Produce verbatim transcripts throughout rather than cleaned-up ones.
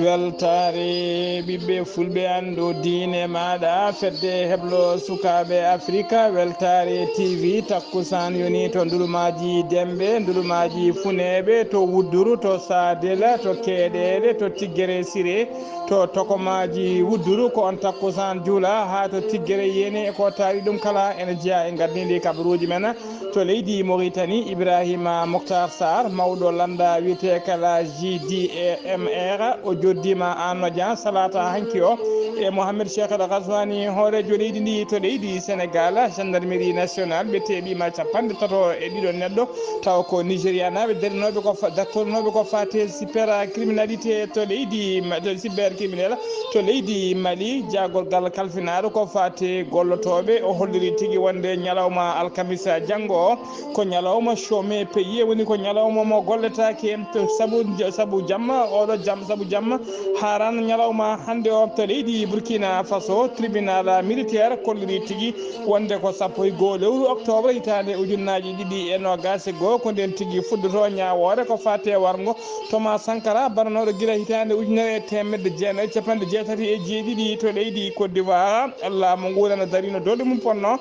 Weltaare ɓiɓɓe fulɓe, anndu diine maaɗa, fedde heblo sukaaɓe Afrika, weltaare T V, takkusaan yoni to ndulumaaji Dembe, ndulumaaji Funeeɓe, to Wudduru, to Saadela, to Keeɗeele, to Tiggere Sire, to tokomaaji Wudduru. Ko on takkusaan juula haa to Tiggere Yene. Ko tawi ɗum kala ene jeyaa e ngardiindi kabaruuji men. To leydi Mauritanie, Ibrahima Moctar Sarr, mawɗo lannda wiyetee kala G D M R, o joddiima Anno Dia salata hanki o e Mohamed Cheikh El Ghazouani, hooreejo leydi ndi. To leydi Sénégal, gendarmerie nationale, ɓe teeɓiima capanɗe tato e ɗiɗo neɗɗo, tawa ko Nigérianaaɓe darinooɓe ko fa-, dartornooɓe ko faate cybercriminalité to leydi Ma-, to cybercriminel to leydi Mali. Jaagorgal kalfinaaɗo ko faate gollotooɓe, o holliri tigi wonde ñalawma alkamisa janngo o ko ñalawma chômé payé, woni ko ñalawma mo golletaake. To sabu, sabu jamma, oɗo jam, sabu jamma haran ñalawma hannde o. To leydi Burkina Faso, tribunal militaire kolliri tigi wonde ko sappo e goo lewru octobre hitaande ujunnaaji ɗiɗi e noogaas e goo, ko nden tigi fuddoto ñaawoore ko faate warngo Thomas Sankara, baranooɗo gila hitaande ujunere e teemedde jeenayi e capanɗe jeetati e jeeɗiɗi to leydi Côte d'Ivoire. Laamu ngu nana darino doole mum ponno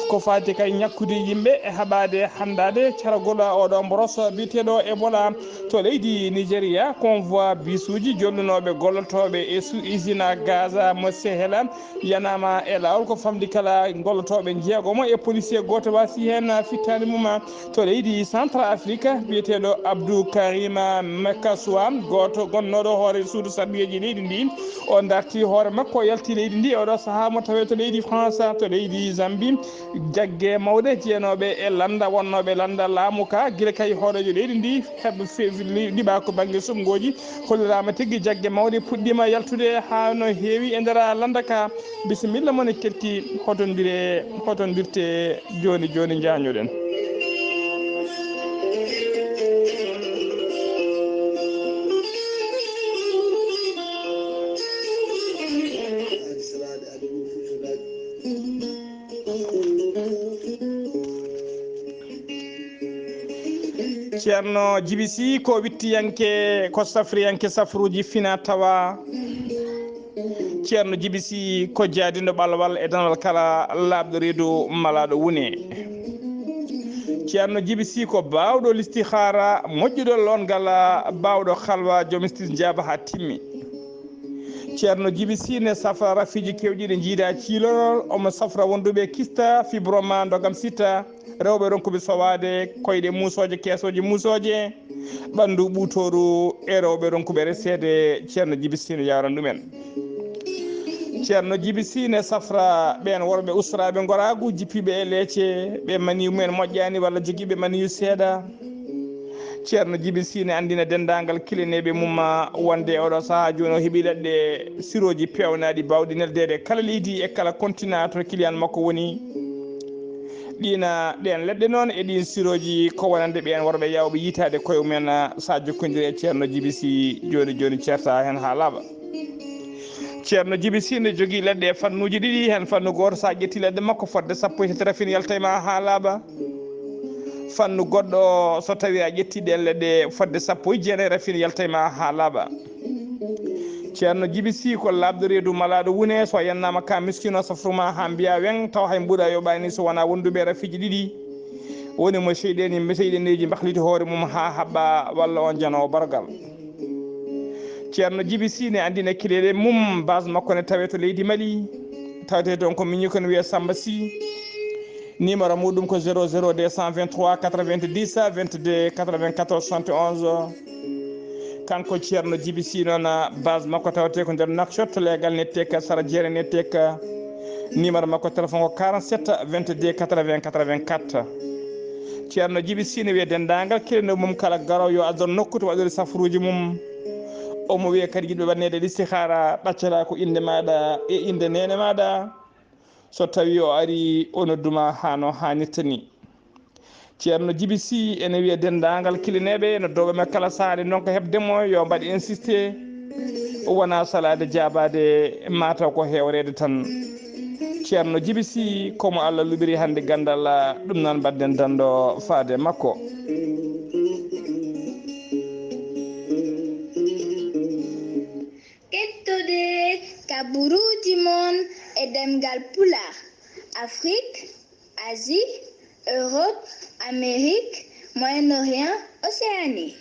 ko faati kay ñakkude yimɓe e haɓaade hanndaade caragol oɗo mboros biyeteeɗo Ebola. To leydi Nigeria, convoi bisuuji jolnunooɓe gollotooɓe e su-, usine Gaza mo Sehela yanaama e laawol, ko famɗi kala gollotooɓe njeegomo e policier gooto wasi heen fittaani mum. To leydi Central Afrique, biyeteeɗo Abdou Karim Mekasua, gooto gonnooɗo hoore suudu sarɗiyeeji leydi ndi, o darti hoore makko, o yalti leydi ndi e oɗo sahaa mo tawee to leydi France. To leydi Zambie, jagge mawɗe jeenooɓe e lannda, wonnooɓe lannda laamu ka, gila kay hooreejo leydi ndi heɓ fe-, li-, liɓa ko bannge suɓngooji, holliraama tigi jagge mawɗe puɗɗiima yaltude haa no heewi e nder lannda ka. Bisimilla mon e keɗki, hotondiree, hotondirtee jooni jooni, njaañoɗen. Ceerno Jibi Sy ko wittiyanke, ko safriyanke safruuji fina tawa. Ceerno Jibi Sy ko jaadindo ɓalwal e danwal kala laaɓɗo reedu malaaɗo wune. Ceerno Jibi Sy ko baawɗo listihaara, moƴƴuɗo loongal, baawɗo halwa, joom istis njaaba haa timmi. Ceerno Jibi Sy ne safra rafiiji keewɗi ɗi njiida ciilorol, omo safra wonduɓe kista, fibroma, ndogam sitta, rewɓe ronkuɓe sowaade, koyɗe muusooje, keesooje muusooje, ɓanndu ɓuutooru e rewɓe ronkuɓe reseede. Ceerno Jibi Sy ne yawran ɗumen. Ceerno Jibi Sy ne safra ɓeen worɓe usraaɓe ngoraagu, jippiiɓe e leece, ɓe mani mumen moƴƴaani walla jogiiɓe maniyu seeɗa. Ceerno Jibi Sy ne anndina denndaangal kilineeɓe mum wonde oɗo sahaa jooni o heɓi leɗɗe sirooji peewnaaɗi baawɗi neldeede kala leydi e kala kontina to kiliyan makko woni. Ɗiina, ɗeen leɗɗe noon e ɗiin sirooji ko wonande ɓeen worɓe yaawɓe yiytaade koye mumen, so a jokkondiri e Ceerno Jibi Sy jooni jooni, ceerta heen haa laaɓa. Ceerno Jibi Sy ne jogii leɗɗe e fannuuji ɗiɗi, heen fannu gooto, so a ƴetti leɗɗe makko fodde sappo e tati rafin yalta e ma haa laaɓa. Fannu goɗɗo, so tawii a ƴetti ɗeen leɗɗe fodde sappo e jeenayi rafin yalta e ma haa laaɓa. Ceerno Jibi Sy ko laaɓɗo reedu malaaɗo wune, so a yannaama ka miskino safru ma haa mbiya weŋ, taw hay mbuuɗa yoɓaani so wonaa wonduɓe rafiiji ɗiɗi. Woni mo seyɗeeni, seyɗeneeji mbahliti hoore mum haa haɓɓa walla on jano bargal. Ceerno Jibi Sy ne anndina kileeɗe mum, base makko ne tawee to leydi Mali, tawetee toon ko miñi ko ne wiyee Samba Sy. Numéro muɗum ko zéro zéro deux cent vingt-trois quatre-vingt-dix vingt-deux quatre-vingt-quatorze soixante et onze. Kanko Ceerno Jibi Sy noon, base makko tawetee ko nder Nouakchott, leegal netteeka, sara jeere netteeka. Numéro makko téléphone ko quarante-sept vingt-deux quatre-vingts quatre-vingt-quatre. Ceerno Jibi Sy ne wiya denndaangal kilinoo mum kala garoowo yo addan nokku to waɗori safruuji mum. Omo wiya kadi yiɗɓe waɗneede listihaara, ɗaccata ko innde maaɗa e innde neene maaɗa. So tawii o arii, o nodduma haa no haanirta ni. Ceerno Jibi Sy ene wiya denndaangal kilineeɓe, noddooɓe men kala sahaa, ɗe ndonka heɓde mo, yo mbaɗ insisté. Wona salaade jaabaade, mataw ko heewreede tan. Ceerno Jibi Si, ko mo Allah luɓiri hannde ganndal, ɗum noon mbaɗden danndo faade makko. Kettode kaburuuji mon e ɗemngal Pulaar, Afrik, Asie, Europe, Amérique, Moyen-Orient, Océanie.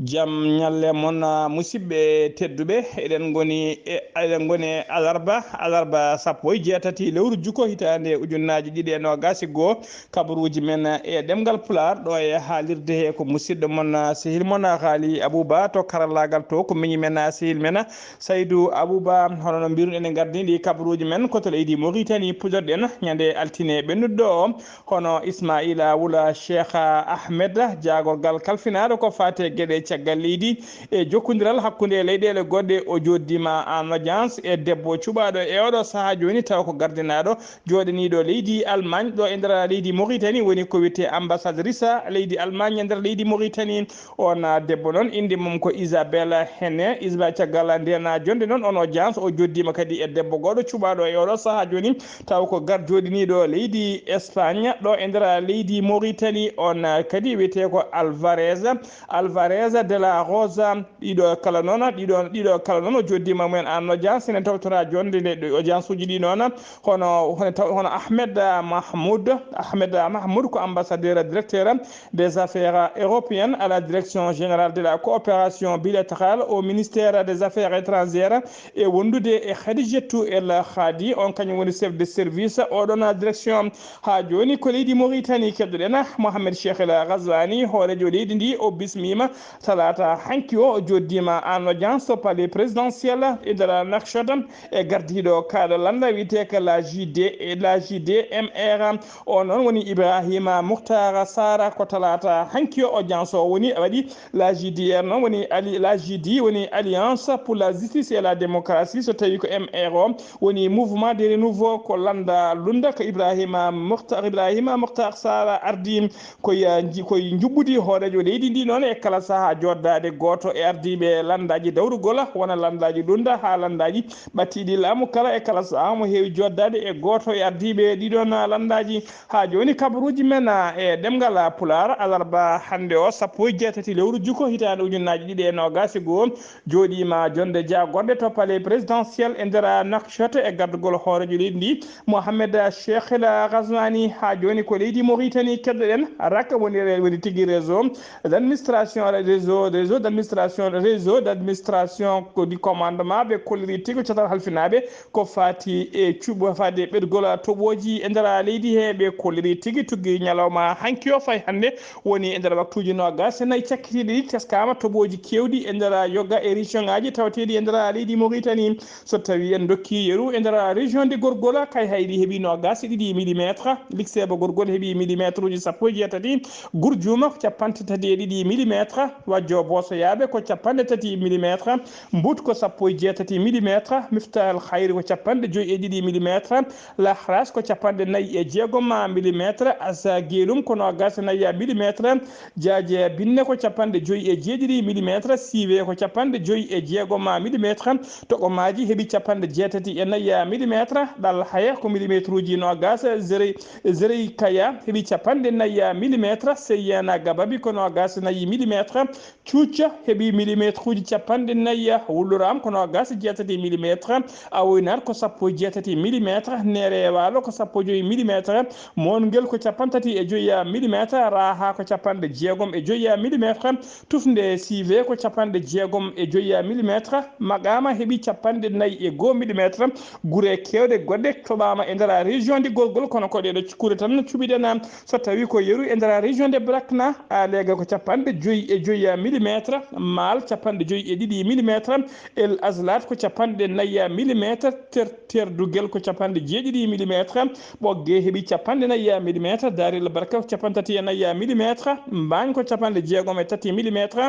Jam ñalle mon, ah, musidɓe tedduɓe. Eɗen ngoni e, eɗen ngoni e alarba, alarba sappo e jeetati lewru juko hitaande ujunnaaji ɗiɗi e noogaas e goo. Kabaruuji men e ɗemngal Pulaar, ɗo e haalirde he ko musidɗo mon, ah, sehil mon, ah, Haali Abuba to karallaagal to, ko miñi men, ah, sehil men, ah, Saydu Abuba. Hono no mbiruɗen, en ngardini ɗi kabaruuji men ko to leydi Moritani, puɗorɗen ñande altine ɓennuɗo o. Hono Ismaila Wula Cheikh Ahmed, jaagorgal kalfinaaɗo ko faati e geɗe caggal leydi e jokkondiral hakkunde e leyɗeele goɗɗe, o jooɗdiima en audience e debbo cuɓaaɗo e oɗo sahaa jooni, tawa ko gardinaaɗo jooɗaniiɗo leydi Allemagne ɗo e nder leydi Moritani, woni ko wiyetee ambassadrice leydi Allemagne e nder leydi Moritani. On, ah, debbo noon, innde mum ko Isabelle Hene. Isba caggal ndeen, ah, jonnde noon, on audience, o jooɗdiima kadi e debbo goɗɗo cuɓaaɗo e oɗo sahaa jooni, taw ko gar jooɗiniiɗo leydi Espagne ɗo e nder leydi Moritani. On, ah, kadi wiyetee ko Alvarez, Alvarez de la Rosa. Ɗiɗo kala noon, ɗiɗo, ɗiɗo kala noon o jooɗdiima mumen en audience. Enen tawtora jonnde nde, ɗo audience uji ɗi noon, hono, hono taw, hono Ahmed, ah, Mahmoud. Ahmed, ah, Mahmoud ko ambassadeur, directeur des affaires européennes à la direction générale de la coopération bilatérale au ministère des affaires étrangères, e wondude e Khadijatou El Khadi, on kañum woni chef de service oɗon direction. Haa jooni ko leydi Moritani keɗoɗen. Mohamed Cheikh El Ghazouani, hooreejo leydi ndi, o bismiima talaata hanki o, o jooɗdiima en audience to palais présidentiel e nder Nouakchott e gardiiɗo kaaɗo lannda wiyetee ko la J D, la J D M R. O noon woni Ibrahima Mukhtar Sara. Ko talaata hanki o audience o woni, waɗi. La J D R noon woni ali-, la J D woni Alliance pour la Justice et la Démocratie, so tawi ko M R o woni Mouvement de Renouveau, ko lannda lunda ko Ibrahima Mukhtar, Ibrahima Mukhtar Sara ardi. Koye, ah, nji-, koye njuɓɓudi hooreejo leydi ndi noon e kala sahaa jooɗdaade gooto e ardiiɓe lanndaaji dawrugol, wona lanndaaji lunda haa lanndaaji ɓattiiɗi laamu, kala e kala sahaa omo heewi jooɗdaade e gooto e ardiiɓe ɗiɗon, ah, lanndaaji. Haa jooni kabaruuji men, ah, e ɗemngal, ah, Pulaar, alarba hannde o, sappo e jeetati lewru juko hitaande ujunnaaji ɗiɗi e noogaas e goo, jooɗiima jonnde jaagorɗe to palais présidentiel e nder Nouakchott e gardugol hooreejo leydi ndi, Mohamed Cheikh El Ghazouani. Haa jooni ko leydi Moritani keɗoɗen. Rak woni re-, woni tigi réseau d'administration, réseau, réseau d'administration, réseau d'administration ko du commandement. Ɓe kolliri tigi catal halfinaaɓe ko faati e cuɓo, faati e ɓergol toɓooji e nder leydi he. Ɓe kolliri tigi tuggi ñalawma hanki o fayi hannde, woni e nder waktuuji noogaas e nayi cakkitiiɗi ɗi, teskaama toɓooji keewɗi e nder yoga e région ngaaji tawateeɗi e nder leydi Moritani. So tawi en dokki yeru e nder région de Gorgol, Kayhayɗi heɓi noogaas e ɗiɗi millimétre, Likseeba Gorgol heɓi millimétre uji sappo e jeetati, Gurjuuma ko cappanɗe tati e ɗiɗi millimétre, Wajjo Boosoyaaɓe ko cappanɗe tati millimétre, Mbut ko sappo e jeetati millimétre, Miftahal Khayri ko cappanɗe joyi e ɗiɗi millimétre, Lahras ko cappanɗe nayi e jeegom millimétre, Asa Gelum ko noogaas e nayi millimétre, Jaaje Binne ko cappanɗe joyi e jeeɗiɗi millimétre, Siiwe ko cappanɗe joyi e jeegom millimétre, Toɓo Maaji heɓi cappanɗe jeetati e nayi millimétre, Ɗal Haya ko millimétre uji noogaas, Zerey, Zerey Kaya heɓi cappanɗe nayi millimétre, Seyena Gababi ko noogaas e nayi millimétre, Cuuca heɓi millimétre uji cappanɗe nayi, Wulluram ko noogaas e jeetati millimétre, Awoynar ko sappo e jeetati millimétre, Neere e Waalo ko sappo e joyi millimétre, Moongel ko cappanɗe tati e joyi millimétre, Raaha ko cappanɗe jeegom e joyi millimétre, Tufnde Siive ko cappanɗe jeegom e joyi millimétre, Maqaama heɓi cappanɗe nayi e goo millimétre, gure keewɗe goɗɗe toɓaama e nder région de Gorgol, kono ko ɗeeɗo kure tan cuɓiɗen. So tawi ko yeru e nder région de Brakna, Aleega ko cappanɗe joyi e joyi millimétre, Maal cappanɗe joyi e ɗiɗi millimétre, El Azlat ko cappanɗe nayi millimétre, Ter-, Terdugel ko cappanɗe jeeɗiɗi millimétre, Ɓoggee heɓi cappanɗe nayi millimétre, Daarel Barka ko cappanɗe tati e nayi millimétre, Mbaañ ko cappanɗe jeegom e tati millimétre,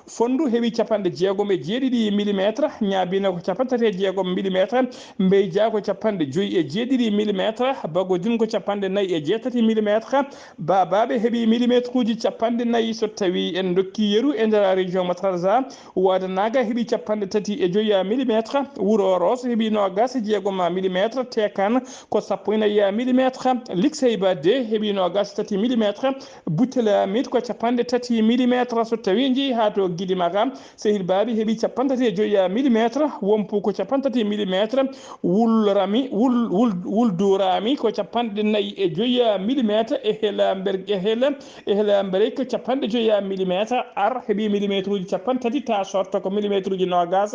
Fonndu heɓi cappanɗe jeegom e jeeɗiɗi millimétre, Ñaabina ko cappanɗe tati e jeegom millimétre, Mbeyja ko cappanɗe joyi e jeeɗiɗi millimétre, Bagodin ko cappanɗe nayi e jeetati millimétre, Baabaaɓe heɓi millimétre uji cappanɗe nayi. So tawi en dokki yeru e nder Région Matarza, Wadanaga heɓi capanɗe tati e joyi millimetre, Wuro Roso heɓi noogas e jeegom millimetre, Tekan ko sappo e nayi millimetre, Likseyba deux heɓi noogas tati millimetre, Buttele Hamid ko capanɗe tati millimetre. So tawi en jeeyi haa to Gidimaka, Sehil Baabi heɓi capanɗe tati e joyi millimetre, Wompu ko capanɗe tati millimetre, Wul Rami, Wul, Wul, Wul Durami ko capanɗe nayi e joyi millimetre, e Hela Mber-, e Hela, e Hela Mberey ko capanɗe joyi millimetre, Ar heɓi millimetre uji capanɗe tati, Ta Sorto ko millimetre uji noogas,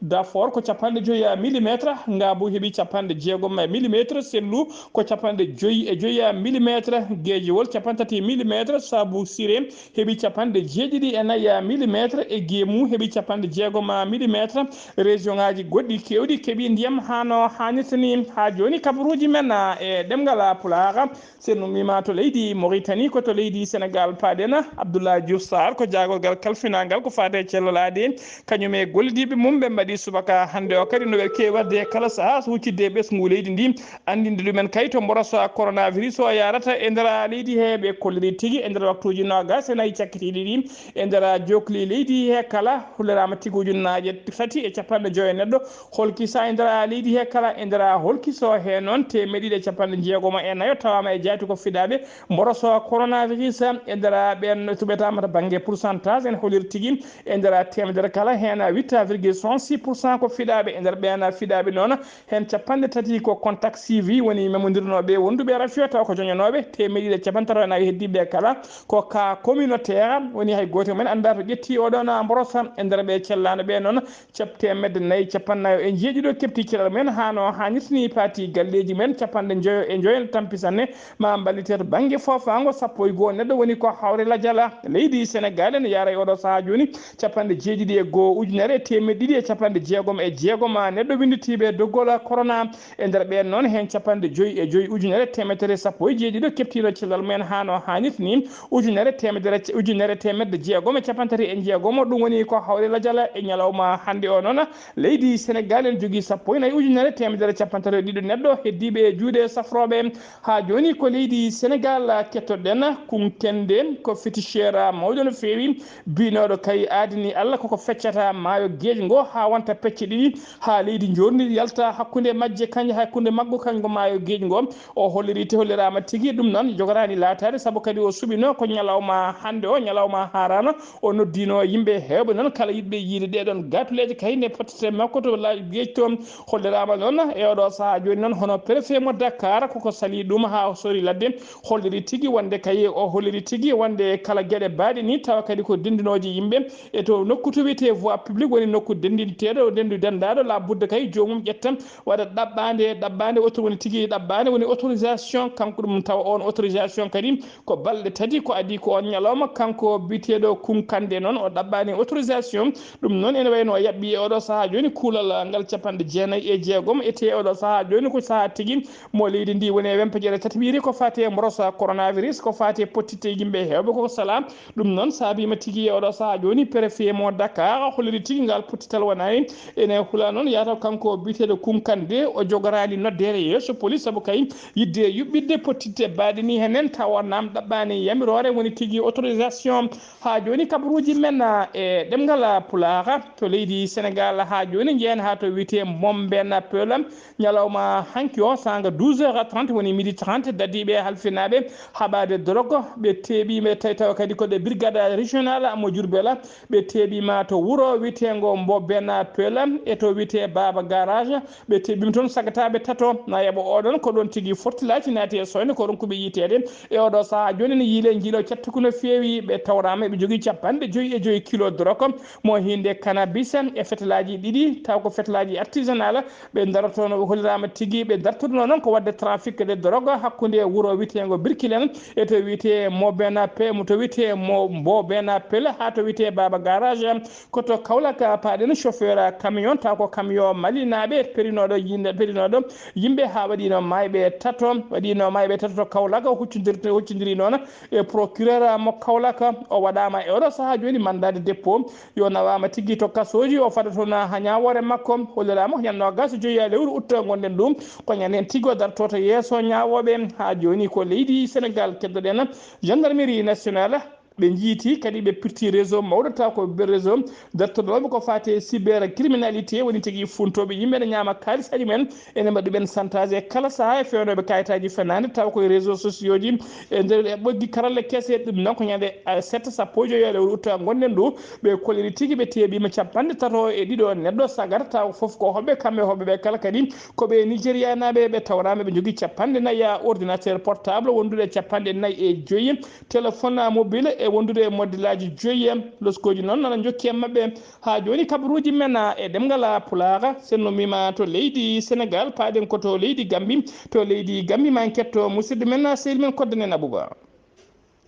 Dafor ko capanɗe joyi millimetre, Ngabu heɓi capanɗe jeegom millimetre, Sellu ko capanɗe joyi e joyi millimetre, Geejiwol capanɗe tati millimetre, Sabu Sire heɓi capanɗe jeeɗiɗi e nayi millimetre, e Geemu heɓi capanɗe jeegom millimetre. Région ŋaaji goɗɗi keewɗi keɓi ndiyam haa no haanirta ni. Haa jooni kabaruuji men, ah, e ɗemngal Pulaar. So en ummiima to leydi Mauritanie, ko to leydi Sénégal paaɗen. Abdoulaye Diouf Sarr ko jaagorgal kalfinaangal ko faati e cellal aadee, kañum e gollidiiɓe mum ɓe mbaɗi subaka hannde o kadi no ɓe keewi waɗde e kala sahaa so huccitde e ɓesngu leydi ndi, anndinde ɗumen kay to mboroso coronavirus o yarata e nder leydi he. Ɓe kolliri tigi e nder waktuuji noogas e nayi cakkitiiɗi ɗi e nder jokli leydi he kala, hulliraama tigi ujunnaaje tati e capanɗe joyi e neɗɗo holkisa e nder leydi he kala. E nder holkiso he noon, teemeɗe ɗiɗi e capanɗe jeegom e nayo tawaama e jaytu ko fiɗaaɓe mboroso coronavirus. E nder ɓeen to ɓetaama to bannge pourcentage, en holiri tigi e nder teemedere kala heen huit virgule soixante-six pour cent ko fiɗaaɓe. E nder ɓeen fiɗaaɓe noon, heen capanɗe tati ko contact suivi, woni memondirnooɓe wonduɓe rafio taw ko joñanooɓe. Teemeɗe ɗiɗi e capanɗe tati e nayo heddiiɓe kala ko cas communautaire, woni hay gooto men anndaa to ƴetti oɗon mboroso. E nder ɓe cellaano ɓe noon, cap-, teemedde nayi capanɗe nayo e jeeɗiɗo keɓti cellal men haa no haanirta ni, paati galleeji men capanɗe njoyo e njoyo tampi sanne. Ma mballite to bannge foofaango, sappo e goo neɗɗo woni ko hawre lajal leydi Senegaal. Ene yaara e oɗo sahaa jooni capanɗe jeeɗiɗi e goo ujunere e teemeɗe ɗiɗi e capanɗe jeegom e jeegom neɗɗo winnditiiɓe doggol corona. E nder ɓeen noon, heen capanɗe joyi e joyi ujunere teemedere sappo e jeeɗiɗo keɓtiino cellal mumen haa no haanirta ni, ujunere teemedere, ujunere teemedde jeegom e capanɗe tati e jeegom. Ɗum woni ko hawri lajal e ñalawma hannde o noon. Leydi Senegaal ene jogii sappo e nayi ujunere teemedere capanɗe tati e ɗiɗo neɗɗo heddiiɓe e juuɗe safrooɓe. Haa jooni ko leydi Senegaal kettoɗen. Kunkende ko féticheur mawɗo no feewi, biynooɗo kay aadini Allah koko feccata maayo geej ngo haa wonta pecce ɗiɗi, haa leydi njoorndi yalta hakkunde majje, kañje hakkunde maggo, kañum ko maayo geej ngo. O holliri te holliraama tigi ɗum noon jogoraani laataade, sabu kadi o suɓino ko ñalawma hannde o, ñalawma haaraano. O noddiino yimɓe heewɓe noon, kala yiɗɓe yiide ɗee ɗoon gaatuleeje kay nde pottete makko to la-, geej to. Holliraama noon e oɗo sahaa jooni noon, hono préfet mo Dakar, koko salii ɗum haa o sori ladde. Holliri tigi wonde kay, o holliri tigi wonde kala geɗe baaɗe ni, tawa kadi ko denndinooji yimɓe e to nokku to wiyetee voie publique, woni nokku denndinteeɗo, denndu denndaaɗo, la budda kay joomum ƴetta waɗa ɗaɓɓaande, ɗaɓɓaande auto-, woni tigi ɗaɓɓaande, woni autorisation, kanko ɗum tawa on autorisation kadi ko balɗe tati ko adii ko on ñalawma, kanko biyeteeɗo Kunkande noon o ɗaɓɓaani autorisation. Ɗum noon ene wayno o yaɓɓi e oɗo sahaa jooni kuulal ngal capanɗe jeenayi e jeegom, ete oɗo sahaa jooni ko sahaa tigi mo leydi ndi woni e wempeƴere tataɓiire ko faati e mborosa coronavirus, ko faati e pottitte yimɓe heewɓe koko salaa. Ɗum noon saabiima tigi e oɗo sahaa jooni préfet mo Dakar holliri tigi ngal pottital wonaani. Ene hula noon yahata kanko biyeteeɗo Kunkande, o jogoraani noddeede yeeso police, sabu kay yiɗde yuɓɓitde pottitte baaɗe ni henen, tawa naam ɗaɓɓaani yamiroore, woni tigi autorisation. Haa jooni kabaruuji men, ah, e ɗemngal Pulaar to leydi Senegaal. Haa jooni njehen haa to wiyetee Momben Peulh. Ñalawma hanki o, saanga douze heures trente, woni midi trente, dadiiɓe halfinaaɓe haɓaade dorog, ɓe teeɓiima, tawi tawa kadi ko ɗe brigade régionale mo Diourbel, ɓe teeɓiima to wuro wiyeteengo Mboben Peulh, e to wiyetee Baba Garage, ɓe teeɓiima toon sagataaɓe tato. Na yaɓa oɗon, ko ɗoon tigi fortilaaji naati e soyne, ko ɗoon ko ɓe yiiteede. E oɗo sahaa jooni, ne yiile njiilo cattuku no feewi, ɓe tawraama eɓe jogii capanɗe joyi e joyi kilo dorog, mo hiinde cannabis e fetelaaji ɗiɗi, taw ko fetelaaji artisanal, ɓe ndarotoono, ɓe holliraama tigi, ɓe ndartoruno noon ko waɗde trafic de drogue hakkunde wuro wiyeteengo Birkilen e to wiyetee Mobena Pe-, to wiyetee Mo-, Mobena Pele haa to wiyetee Baba Garage. Ko to Kaolack paaɗen, chauffeur camion, taw ko camion malinaaɓe, perinooɗo yinde-, perinooɗo yimɓe haa waɗiino maayɓe tato, waɗiino maayɓe tato to Kaolack, o huccondirte-, huccondiri noon e procureur mo Kaolack. O waɗaama e oɗo sahaa jooni mandat de dépôt. Yo nawaama tigi to kasooji, o fada toon haa ñaawoore makko. Holliraama ko ñande noogaas e joyi lewru août ngonɗen ɗum. Ko ñande heen tigi o dartoo to yeeso ñaawooɓe. Haa jooni ko leydi Senegaal keddoɗen. Gendarmerie nationale Ɓe njiiti kadi ɓe pirti réseau mawɗo taw ko ɓe réseau dartonooɓe ko faati e cyber criminalité, woni tigi funtooɓe yimɓe ne ñaama kaalis aji men, ene mbaɗi ɓen santage e kala sahaa e fewnooɓe kayitaaji fenaande taw koye réseau sociaux ji e nder e ɓoggi karalle kese. Ɗum noon ko ñande, eh, sept sappo e joyo lewru utta ngonɗen ɗo, ɓe kolliri tigi ɓe teeɓiima capanɗe tato e ɗiɗo neɗɗo sagata taw fof ko hoɓɓe kamɓe hoɓɓe ɓe kala kadi ko ɓe nigérianaaɓe ɓe tawnaama ɓe njogii capanɗe nayi ordinateur portable wondude e capanɗe nayi e joyi téléphone mobile e wondude e moddelaaji joyi. Loskooji noon nana njokki e maɓɓe. Haa jooni kabaruuji men e ɗemngal Pulaar, sen no mima to leydi Senegal, paaɗen ko to leydi Gambi. To leydi Gambi ma en ketto musidɗo men, sehil men Koddanen Abuba.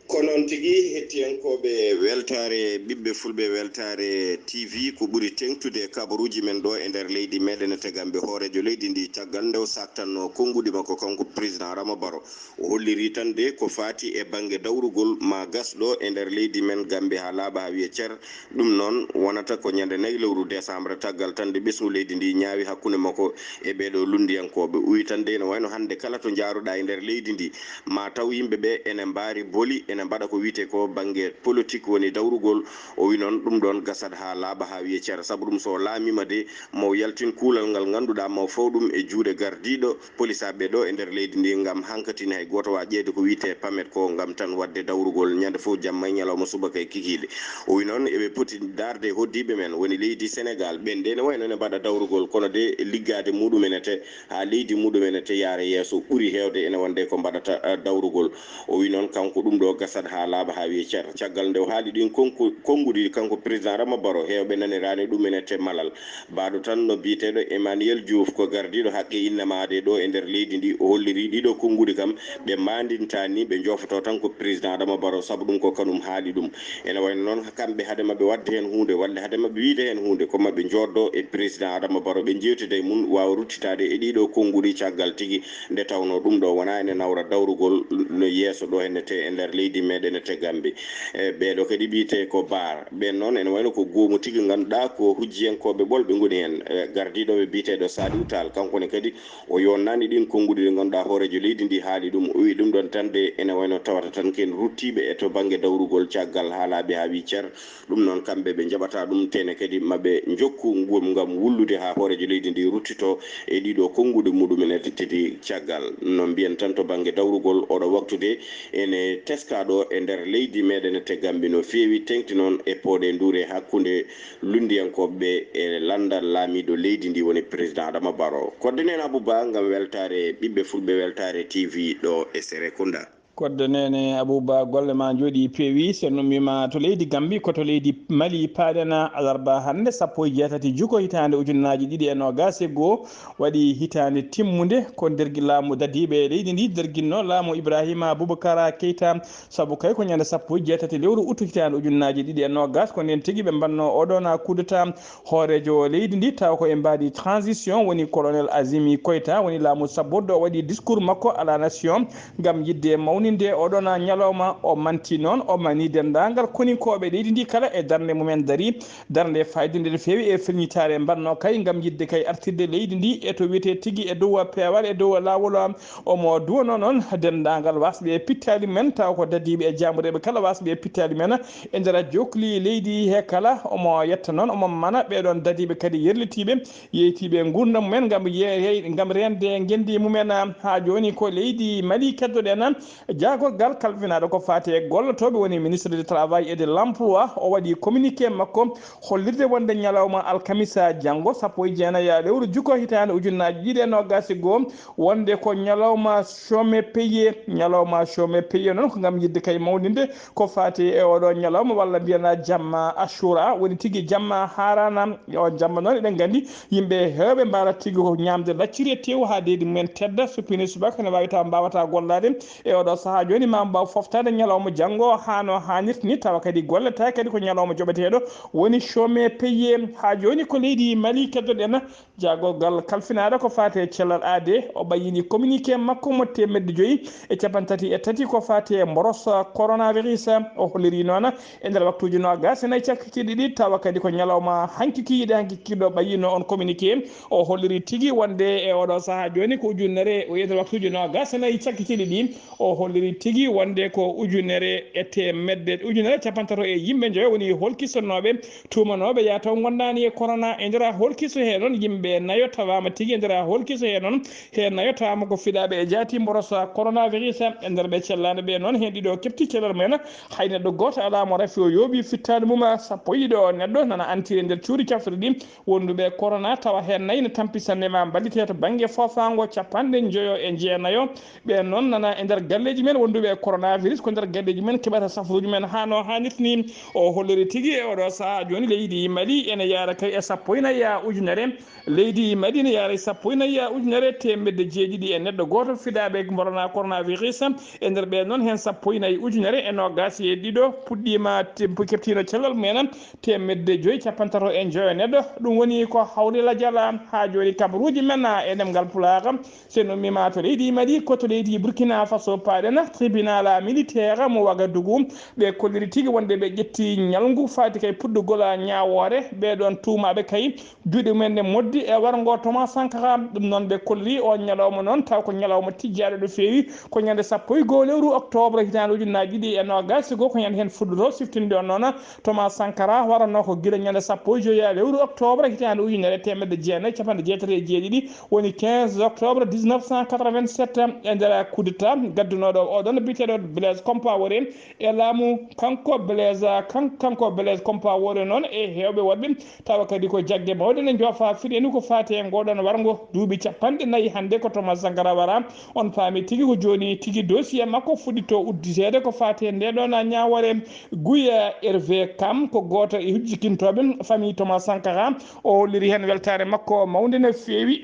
Ko noon tigi, hettiyankooɓe weltaare, ɓiɓɓe fulɓe weltaare T V, ko ɓuri teŋtude kabaruuji men ɗo e nder leydi meɗen e tegamɓe hooreejo leydi ndi caggal nde o saktanno konnguɗi makko kanko président Adama Barrow. O holliri tan de ko faati e bannge dawrugol ma gas ɗo e nder leydi men Gambie haa laaɓa haa wiye cer. Ɗum noon wonata ko ñande nayi lewru décembre, taggal tan de ɓesngu leydi ndi ñaawi hakkunde makko e ɓeeɗo lunndiyankooɓe. Uwi tan de no wayno hannde kala to njaaruɗaa e nder leydi ndi, ma taw yimɓe ɓe ene mbaari boli, ene mbaɗa ko wiyetee ko bannge politique woni dawrugol. O wi noon ɗum ɗoon gasat haa laaɓa haa wiye cer. Sabu ɗum so o laamiima de, mo yaltin kuulal ngal ngannduɗaa mo faw ɗum e juuɗe gardiiɗo polisaaɓe ɗo e nder leydi ndi, ngam hankatini hay gooto wa ƴeewde ko wiyetee pamet ko, ngam tan waɗde dawrugol ñande fof jamma e ñalawma subaka e kikiiɗe. O wi noon eɓe poti darde hoddiiɓe men woni leydi Senegal, ɓen de ne wayno ne mbaɗa dawrugol, kono de liggaade muɗumen ete haa leydi muɗumen ete yaara yeeso ɓuri heewde ene wonde ko mbaɗata, eh, dawrugol. O wi noon kanko ɗum ɗo gasat haa laaɓa haa wiye cer. Caggal nde o haali ɗin konku-, konnguɗi kanko président Adama Barrow, heewɓe naniraani ɗum ene ete malal. Baɗo tan no biyeteeɗo Emmanuel Diouf ko gardiiɗo haqqe innamaade ɗo e nder leydi ndi, o holliri ɗiɗo konnguɗi kam ɓe maandinta ni, ɓe joofoto tan ko président Adama Barrow, sabu ɗum ko kanum haali ɗum. Ene wayno noon kamɓe hade maɓɓe waɗde heen huunde, walla hade maɓɓe wiyde heen huunde, ko maɓɓe njooddo e président Adama Barrow, ɓe njeewtida e mum, waawa ruttitaade e ɗiɗo konnguɗi caggal tigi, nde tawno ɗum ɗo wona ene nawra dawrugol no yeeso ɗo henne te e nder leydi meɗen e te Gambie. E ɓeeɗo kadi mbiyetee ko baar. Ɓeen noon ene wayno ko goomu tigi ngannduɗaa ko hujjiyankooɓe ɓolɓe ngoni heen. E gardiiɗo ɓe biyeteeɗo Saliou Tall, kanko ne kadi o yonnaani ɗin konnguɗi ɗi ngannduɗaa hooreejo leydi ndi haali ɗum. O wi ɗum ɗon tan de ene wayno tawata tan ken ruttiiɓe e to bannge dawrugol caggal haalaaɓe haa wi cer. Ɗum noon kamɓe ɓe njaɓata ɗum, tene kadi maɓe njokku ngam, ngam wullude haa hooreejo leydi ndi ruttito e ɗiɗo konnguɗi muɗumen e tettedi caggal. No mbiyen tan to bannge dawrugol oɗo waktu de ene teska ɗo e nder leydi meɗen te Gambie no feewi, teŋti noon e pooɗe nduure hakkunde lunndiyankooɓe e lanndal laamiiɗo leydi ndi woni président Adama Barrow. Kodde neen Abouba ngam weltaare ɓiɓɓe fulɓe weltaare T V ɗo e Serekunda. Kodde nene Abouba, golle ma njooɗi peewi. So nummima to leydi Gambi, ko to leydi Mali paaɗen alarba hannde, sappo e jeetati juko hitaande ujunnaaji ɗiɗi e noogaas e goo, waɗi hitaande timmunde. Ko nder laamu dadiiɓe e leydi ndi derginno laamu Ibrahima Boubacara Keita, sabu kay ko ñande sappo e jeetati lewru utu hitaande ujunnaaji ɗiɗi e noogaas, ko nden tigi ɓe mbanno oɗona kudeta hooreejo leydi ndi, taw ko e mbaadi transition, woni colonel Azimi Koita, woni laamu sabbordu. O waɗi discours makko à la nation ngam yidde mawninde oɗona ñalawma. O manti noon, o mani denndaangal koninkooɓe leydi ndi kala e darnde mumen dari, darnde fayde nde no feewi e felñitaare mbanno kay ngam yidde kay artirde leydi ndi e to wiyetee tigi e dow peewal e dow laawol. Omo duwano noon denndaangal wasɓe e pittaali men, taw ko dadiiɓe e jaamureeɓe kala wasɓe e pittaali men e nder jokli leydi he kala. Omo yetta noon, omo mana ɓeɗon dadiiɓe kadi yerlitiiɓe, yeytiiɓe nguurndam mumen ngam ye-, ngam reende ngenndi mumen. Haa jooni ko leydi Mali keddoɗen. Jaagorgal kalfinaɗo ko faati e gollotooɓe woni ministre du travail et de l'emploi. O waɗi communiqué makko hollirde wonde ñalawma alkamisa janngo, sappo e jeenayi lewru juko hitaande ujunnaaji ɗiɗi e noogaas e goo, wonde ko ñalawma chômé payé. Ñalawma chômé payé noon ko ngam yidde kay mawninde ko faati e oɗo ñalawma walla mbiyana jamma Ashura, woni tigi jamma harana. O jamma noon eɗen nganndi yimɓe heewɓe mbaara tigi ko ñaamde lacciri e teewu haa deedi mumen tedda, suppini subaka ne waawi taw mbaawata gollaade. E oɗo sahaa jooni ma mbaw foftaade ñalawma janngo haa no haanirta ni, tawa kadi golletaake kadi ko ñalawma joɓeteeɗo woni chômé payé. Haa jooni ko leydi Mali keddoɗen. Jaagorgal kalfinaaɗo ko faati e cellal aade, o ɓayyini communiqué makko mo teemedde joyi e capanɗe tati e tati ko faati e mboros coronavirus. O holliri noon e nder waktuuji noogaas e nayi cakkitii ɗiɗi, tawa kadi ko ñalawma hanki kikiiɗe hanki kikiiɗo ɓayyino on communiqué. O holliri tigi wonde e oɗo sahaa jooni ko ujunere, e nder waktuuji noogaas e nayi cakkitii ɗiɗi, o holli Tigi wonde ko ujunere e teemedde, ujunere capantato e yimɓe njoyo woni holkisonooɓe tuumanooɓe yaa taw ngondaani e corona. E nder holkiso he noon, yimɓe nayo tawaama tigi. E nder holkiso he noon, he nayo tawaama ko fiɗaaɓe e jaati mborosa coronavirus. E nder ɓe cellaano ɓe noon, heen ɗiɗo keɓti cellal mumen. Hay neɗɗo gooto alaa mo rafi o yooɓi fittaandu mum. Sappo e ɗiɗo neɗɗo nana antiri e nder cuuɗi cafrirɗi wonduɓe corona, tawa heen nayi ne tampi sanne ma mballite to bannge foofaango capanɗe njoyo e jeenayo. Ɓeen noon nana e nder galleeji men wonduɓe e coronavirus, ko nder galleeji men keɓata safuuji men haa no haanirta ni. O holliri tigi e oɗo sahaa jooni leydi Mali ene yaara kay e sappo e nayi ujunere. Leydi Mali ne yaara e sappo e nayi ujunere teemedde jeeɗiɗi e neɗɗo gooto fiɗaaɓe mborona coronavirus. E nder ɓeen noon heen sappo e nayi ujunere e noogaas e ɗiɗo puɗɗiima te-, keɓtiino cellal mumen teemedde joyi capantato e njoyo neɗɗo. Ɗum woni ko hawri lajal haa jooni kabaruuji men e ɗemngal Pulaar. So en ummiima to leydi Mali, ko to leydi Burkina Faso paaɗen. Tribunal militaire mo Wagadugu, ɓe kolliri tigi wonde ɓe ƴetti ñalngu faati kay puɗɗugol ñaawoore ɓee ɗoon tuumaaɓe kay juuɗe mumen ne moddi e warngo Thomas Sankara. Ɗum noon ɓe kolliri o ñalawma noon, taw ko ñalawma tijjaaɗo no feewi, ko ñande sappo e goo lewru octobre hitaande ujunnaaji ɗiɗi e noogaas e goo, ko ñande heen fuɗɗotoo siftinde on noon. Thomas Sankara waranno ko gila ñande sappo e joyi lewru octobre hitaande ujunere e teemedde jeenayi e capanɗe jeetati e jeeɗiɗi, woni quinze octobre dix-neuf cent quatre-vingt-sept, e nder coup d'État gaddunooɗo oɗon biyeteeɗo Blaise Compaoré e laamu kanko Blaise, kan-, kanko Blaise Compaoré noon e heewɓe woɗɓe, tawa kadi ko jagge mawɗe ne njoofa fiɗe ni ko faati e ngoɗon warngo duuɓi capanɗe nayi hannde ko Thomas Sankara wara. On paami tigi ko jooni tigi dossier makko fuɗɗito udditeede ko faati e nde ɗon ñaawoore. Guy Hervé Kam ko gooto e hujjikintooɓe famille Thomas Sankara. O holliri heen weltaare makko mawnde no feewi.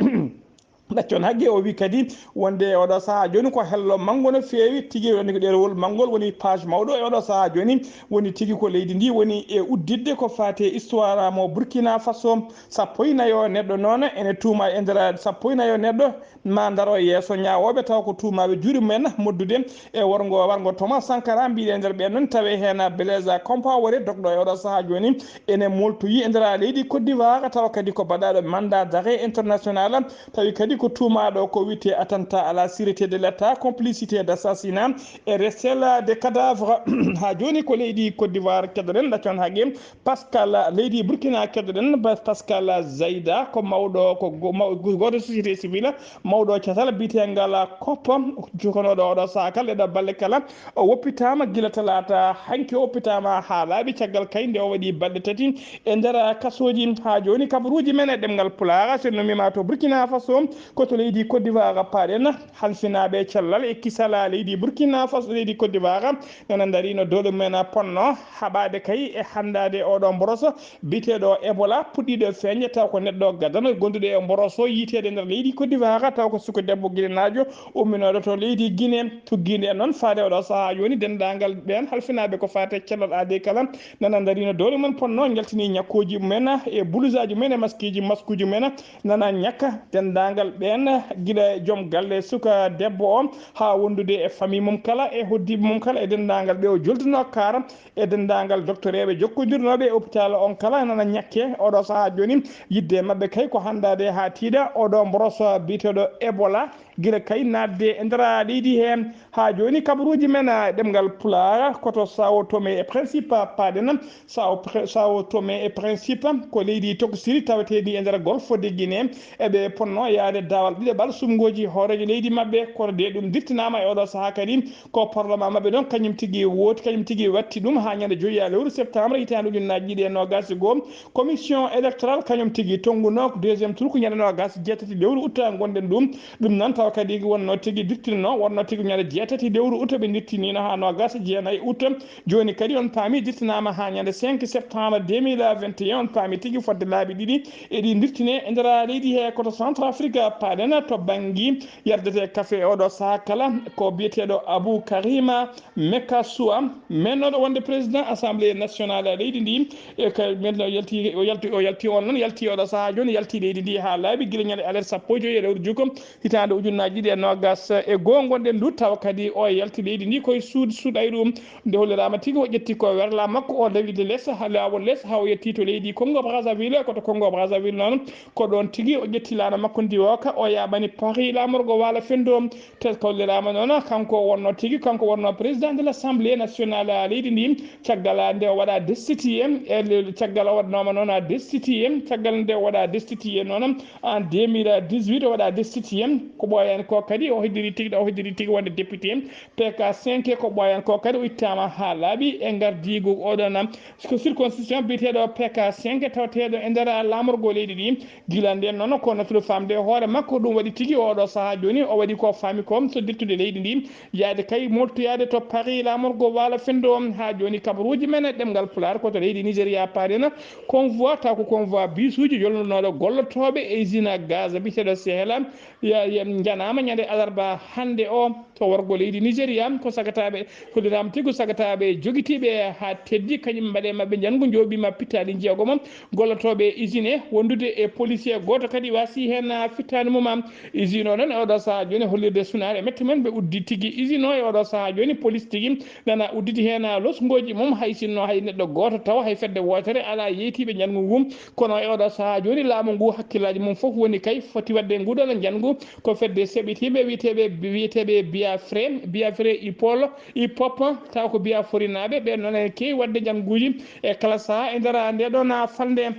Ɗaccon haqqe, o wi kadi wonde oɗo sahaa jooni ko hello manngo no feewi tigi, woni ko ɗerewol manngol woni page mawɗo e oɗo sahaa jooni, woni tigi ko leydi ndi woni e udditde ko faati e histoire mo Burkina Faso. Sappo e nayo neɗɗo noon ene tuuma e nder sappo e nayo neɗɗo ma ndaro yeeso ñaawooɓe, taw ko tuumaaɓe juuɗe mumen moddude e warngo, warngo Thomas Sankara. Mbiɗe nder ɓeen noon tawe heen Blaise Compaoré, dogɗo e oɗo sahaa jooni, ene moltoyi e nder leydi Côte d'Ivoire, tawa kadi ko baɗaaɗo mandat d'arrêt international, tawi kadi ko tuumaaɗo ko wiyetee attentat à la sûreté de l'État, complicité d'assassinat et recel de cadavre. Haa jooni ko leydi Côte d'Ivoire keɗoɗen, ɗaccon haqqe. Pascal, leydi Burkina keɗoɗen, Ba-, Pascal Zayda, ko mawɗo, ko go-, maw-, gooto société civile, mawɗo catal biyetengal koppa, jokonooɗo oɗo sahaa kala, ɗeɗo balɗe kala. O woppitaama gila talaata hanki, o woppitaama haa laaɓi caggal kay nde o waɗi balɗe tati e nder kasooji. Haa jooni kabaruuji men e ɗemngal Pulaar, so en ummiima to Burkina Faso, ko to leydi Côte d'Ivoire paaɗen. Halfinaaɓe cellal e kisal leydi Burkina Faso, leydi Côte d'Ivoire, nana ndarino doole mumen ponno haɓaade kay e hanndaade oɗo mboroso biyeteeɗo Ebola, puɗɗiiɗo feeñde taw ko neɗɗo gadano gonduɗo e mboroso yiiteede nder leydi Côte d'Ivoire, taw ko suka debbo ginenaajo umminooɗo to leydi Guinée. Tuggiinde en noon faade oɗo sahaa jooni, denndaangal ɓeen halfinaaɓe ko faati e cellal aadee kala nana ndarino doole mum ponno, njaltini ñakkooji mumen e bulusaaji mumen e maskiiji, maskuuji mumen, nana ñakka denndaangal ɓeen, gila joom galle suka debbo o haa wondude e famille mum kala e hoddiiɓe mum kala e denndaangal ɓe o jolduno kaara e denndaangal doktoreeɓe jokkondirnooɓe e hôpital on kala nana ñakke oɗo sahaa jooni. Yiɗde maɓɓe kay ko hanndaade haa tiiɗa oɗo mboroso biyeteeɗo Ebola gila kay naatde e nder leydi hee. Haa jooni kabaruuji men e ɗemngal Pulaar ko to Sao Tome e Principe paaɗen. Sao Pre-, Sao Tome e Principe ko leydi tokosiri taweteeɗi e nder Golfe de Guinée. Eɓe ponno yaade daawal ɗiɗaɓal suɓngooji hooreejo leydi maɓɓe, kono de ɗum dirtinaama e oɗo sahaa kadi. Ko parlement maɓɓe ɗon kañum tigi wooti, kañum tigi watti ɗum haa ñande joyi lewru septembre hitaande ujunnaaji ɗiɗi e noogaas e goo. Commission électorale kañum tigi tonnguno ko deuxième tour ko ñande noogaas e jeetati lewru août ngonɗen ɗum. Ɗum noon tawa kadi wonno tigi dirtinno, wonno tigi ñande jeetati lewru août ɓe dirtinino haa noogaas e jeenayi août. Jooni kadi on paami dirtinaama haa ñande cinq septembre deux mille vingt et un, on paami tigi fodde laabi ɗiɗi eɗi dirtine e nder leydi he. Ko to Centrafrique paaɗen, to bannge yardete kafe oɗo sahaa kala ko biyeteeɗo Abou Karima Mekasua, mennooɗo wonde président assemblée nationale leydi ndi. E ka men o yalti, o yalti, o yalti on noon, yalti oɗo sahaa jooni, yalti leydi ndi haa laaɓi gila ñande alet sappo e joyi e lewru juko. Hitaande ujunnaji ɗiɗi e nogas e goo ngonɗen ndu, tawa kadi o yalti leydi ndi koye suud suuɗayru. Nde holliraama tigi o ƴetti ko werla makko, o dawide les ha laawol les, ha o yetti to leydi Congo Brazzaville. Ko to Congo Brazzaville noon, ko ɗoon tigi o ƴetti laana makko ndi, o ka o yaaɓani Paris laamorgo waala fenndo. Te holliraama noon, kanko wonno tigi, kanko wonno président de l'Assemblée nationale leydi ndi. Caggal nde o waɗa destitué, e le- caggal o waɗnooma noon destitué, caggal nde o waɗa destitué noon en deux mille dix-huit, o waɗa destitué. Ko ɓooyan ko kadi o heddiri tigi, o heddiri tigi wonde député P K cinq. Ko ɓooyan ko kadi o ittaama haa laaɓi e ngardiigu oɗon, ko circonscription biyeteeɗo P K cinq, tawateeɗo e nder laamorgo leydi ndi. Gila nden noon, ko natude famde e hoore makko. Ɗum waɗi tigi oɗo sahaa jooni, o waɗi ko faami ko, so dirtude leydi ndi, yaade kay moltoyaade to Paris laamorgo waala fenndo. Haa jooni, kabaruuji men e ɗemngal Pulaar, ko to leydi Nigeria paarina convoi, taw ko convoi bisuuji yolnonooɗo gollotooɓe e usine gaz biyeteeɗo Sehela. Ya- ya- njanaama ñande alarba hannde o to worgo leydi Nigeria. Ko sagataaɓe, holliraama tigi ko sagataaɓe jogitiiɓe haa teddi, kañum mbaɗe maɓɓe njanngu, njooɓiima pittaali jeegomo. Gollotooɓe usine wondude e policier gooto kadi wasi heen fittaandu mum. Usine o noon e oɗo sahaa jooni, hollirde sunaare mette men, ɓe uddi tigi usine o e oɗo sahaa jooni. Police tigi nana udditi heen losngooji mum, hay sinno hay neɗɗo gooto tawa, hay fedde wootere alaa yeytiiɓe njanngu ngu. Kono e oɗo sahaa jooni, laamu ngu hakkillaaji mum fof woni kay foti waɗde nguɗon njanngu. Ko fedde seɓitiiɓe wiyeteeɓe, wiyeteeɓe Biafre, Biafre Ipol, Ipop, taw ko Biaforinaaɓe, ɓeen noon ene keewi waɗde njannguuji e kala sahaa e nder nde ɗoon falnde.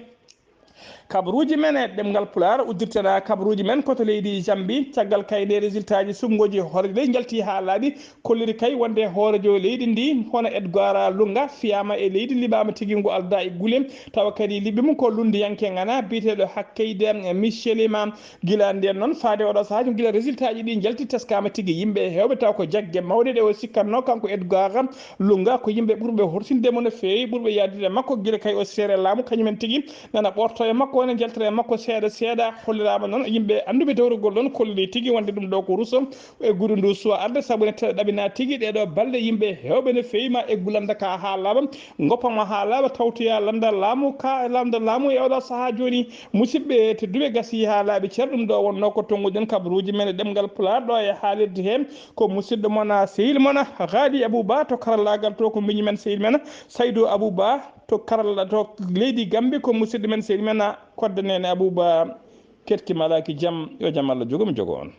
Kabaruuji men e ɗemngal Pulaar uddirtena kabaruuji men ko to leydi Jambi. Caggal kayɗe résultat ji suɓngooji hooreejo leydi njalti haa laaɓi, kolliri kay wonde hooreejo leydi ndi, hono Edgard Lunga, fiyaama e leydi, liɓaama tigi ngu aldaa e gule, tawa kadi liɓɓi mum ko lunndiyanke ngana biyeteeɗo Hakkeyde Michelima. Gila nden noon, faade oɗo sahaa, gila résultat ji ɗi njalti, teskaama tigi, yimɓe heewɓe taw ko jagge mawɗe ɗe o sikkatno kanko Edgard Lunga, ko yimɓe ɓurɓe hortinde mo no feewi, ɓurɓe yaadude e makko, gila kay o seere laamu, kañumen tigi nana ɓorto e makko, ene njaltira e makko seeɗa seeɗa. Holliraama noon yimɓe annduɓe dowrugol ɗoon, kolliri tigi wonde ɗum ɗo ko ruso e guure ndu suwa arde, sabu ene tee ɗaɓina tigi ɗeɗo balɗe yimɓe heewɓe no feewi ma eggu lannda ka haa laaɓa, ngoppama haa laaɓa, tawtoya lannda laamu ka, lannda laamu e oɗo sahaa jooni. Musidɓe tedduɓe, gasi haa laaɓi cer, ɗum ɗo wonno ko tonnguɗen kabaruuji men e ɗemngal Pulaar ɗo e haalirde heen. Ko musidɗo mon, a, sehil mon, a, Ghali Abouba to karallaagal to, ko miñi men sehil men Saydou Abouba to karalla to leydi Gambi, ko musidɗo men sehil men, a, Kodda Nene Abouba. Ketki malaaki jam, yo jam Allah jogo mi jogo on.